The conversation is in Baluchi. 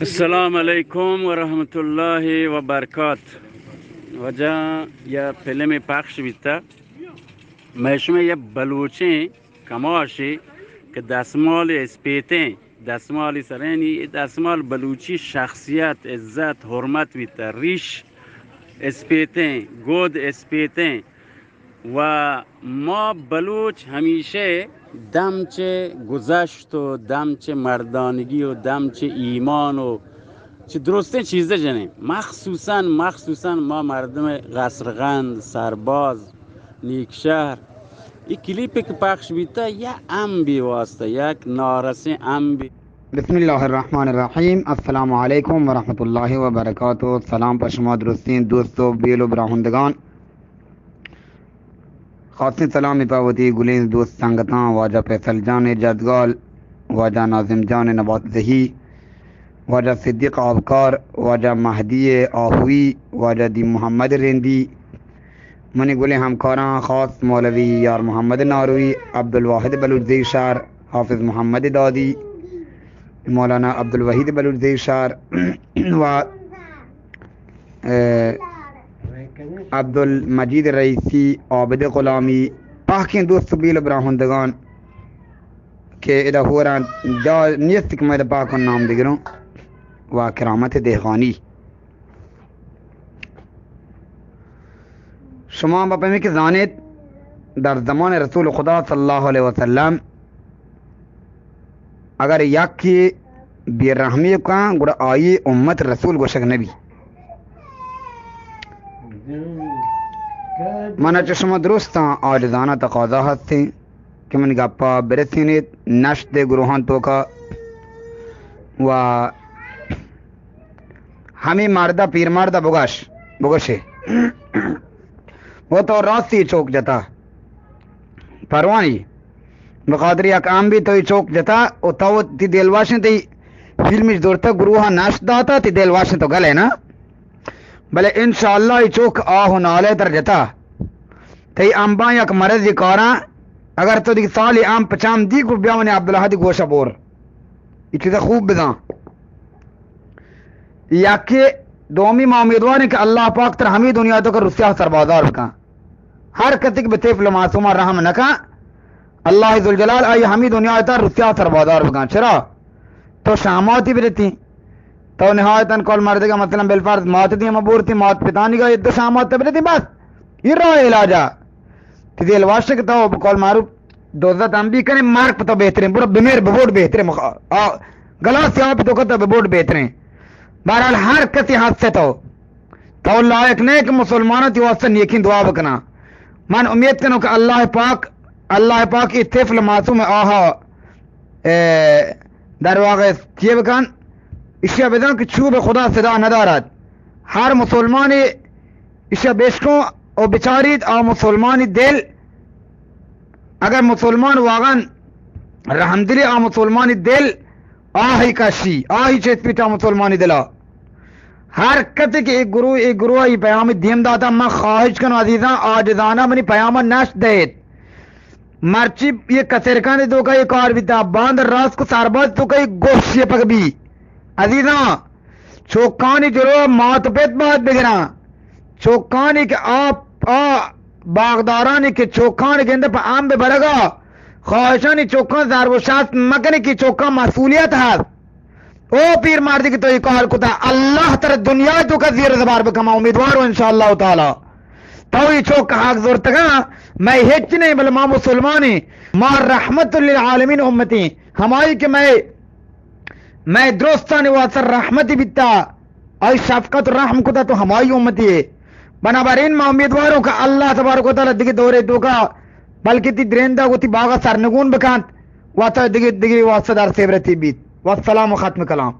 السلام علیکم و رحمت اللہ و برکات. واجہ، یا فلم پخش بیتا، مئے شمئے یا بلوچیں کماشے کہ دستمال اسپیتیں، دستمال سرینی، دستمال بلوچی شخصیت، عزت، حرمت بیتا، ریش اسپیتیں، گود اسپیتیں، و ما بلوچ ہمیشہ دم چہ گذشت و دم چہ مردانگی و دم چہ ایمان و چہ درستیں چیزے جنیں. مخصوصاً، مخصوصاً ما مردم قصرغند، سرباز، نیکشہر، اے کلیپ کہ پخش بیتا، یا امبی واسطہ، یک نارسیں امبی. بسم اللہ الرحمن الرحیم. السلام علیکم ورحمۃ اللہ وبرکاتہ. سلام پہ شما درستیں دوست و بیل و براہندگان. خاصیں سلامی پہ وتی گلیں دوست سنگتاں، واجہ فیصل جان جدگال، واجہ ناظم جان نبات زہی، واجہ صدیق آبکار، واجہ مہدی آہوئی، واجہ دین محمد رندی، منی گلیں ہمکاراں، خاص مولوی یار محمد ناروی، عبدالواحد بلوچ زئی شہر، حافظ محمد دادی، مولانا عبدالوحید بلوچ زئی شہر و، اے، عبدالمجید رئیسی، عابد غلامی، پہکیں دوست و بیل و براہندگان کہ ادا ہوران جا نیست کہ من ادا پہکن نام بگروں و کرامت دہقانی. شما با پہمی کہ زانیت، در زمان رسول خدا صلی اللہ علیہ وسلم اگر یکی بے رحمی کن، گڑا آئی امت رسول گوشگ نبی. من چہ شما درستاں عاجزانہ تقاضا ہستیں کہ منی گپا برسینیت، نشت گروہان توکا و ہمے مردا، پیر مردا بگش، بگشے. و تو راستی چوک جتا. پروانی. بخاطر یک امبی تو چوک جتا و تو تی دل واشن تی فلمش دورتا گروہ نشت داتا، تی دل واشن تو گلے نا. بلے انشاءاللہ ای چوک آہ و نالے تر جتا. تئی امباں یک مرضی کاراں، اگر تو دیگہ سالی ام پچام دی گو بیا منی عبدالحدی گوشہ بور. ای چیزا خوب بزاں. یکے دومی ما امیدواریں کہ اللہ پاک تر ہمیں دنیا تو کہ روسیا سربازار بکن. ہر کسی کہ بہ طفل و معصوما رحم نکن، اللہ ذوالجلال آئی ہمیں دنیا تا روسیا سربازار بکن. چرا؟ تو شاماتی برتی، تو نہایتاً کل مردگا مثلاً بالفرض مات دیما بورتی، مات پتانی گا دو شامات برتی بس. یہ راہ علاجا. تی دل واشک تو بقول معروف دوزت ہم بھی کریں، مارک پتو بہترین، برو بمیر ببوٹ بہترین، مخ-، آ، گلاس آپ تو کتا ببوٹ بہترین. بہرحال ہر کسی ہست تو، تو لائق نہیں کہ مسلمانوں تی واسطہ نیکین دعا بکنا. من امید کنوں کہ اللہ پاک، اللہ پاک ای طفل معصوم آہا، اے، در واقع چیئے بکن، اشیا بدن کہ چوب خدا صدا ندارد. ہر مسلمانی اشیا بشکن و بچارید، آ مسلمانی دل، اگر مسلمان واقعاً رحمدلی، آ مسلمانی دل آہی کشی، آہی چیت پیٹا مسلمانی دلا. ہر کتے کہ ایک گروہ، ایک گروہ ای پیام دیم داتا، من خواہش کنو عزیزاں، عاجزانہ منی پیام نشت دیت. مرچی یہ کسرکان تو کا یہ کار بیتا، باند راست کو سرباز تو کا یہ گوشی پک بی. عزیزاں، چوکانی جلو مات و پت باید بگراں. چوکانی کہ آپ آ باغدارانی کہ چوکان گندہ پہ امب برگا، خواہشانی چوکان ضرب و شست مکنی کہ چوکان مسئولیت ہست. او پیر مردی کہ تو یہ کار کتا، اللہ تر دنیا تو کا زیر زبار بکما امیدوار و انشاءاللہ تعالی. تو یہ چوک حق زورتگا، میں ہچ نہیں، بل ما مسلمانی، ما رحمت للعالمین امتی، ہمائی کہ میں مئے درستانی واسطہ رحمتی بیتا، آئی شفقت و رحم کتا تو ہمائی امتی ہے. بنابراین ما امیدواروں کہ اللہ تبارک و تعالی دگہ دورے توکا بلکہ تی درندہ و تی باغا سرنگون بکانت و تا دگہ، دگہ واسطہ دار سیبرتی بیت. والسلام و ختم کلام.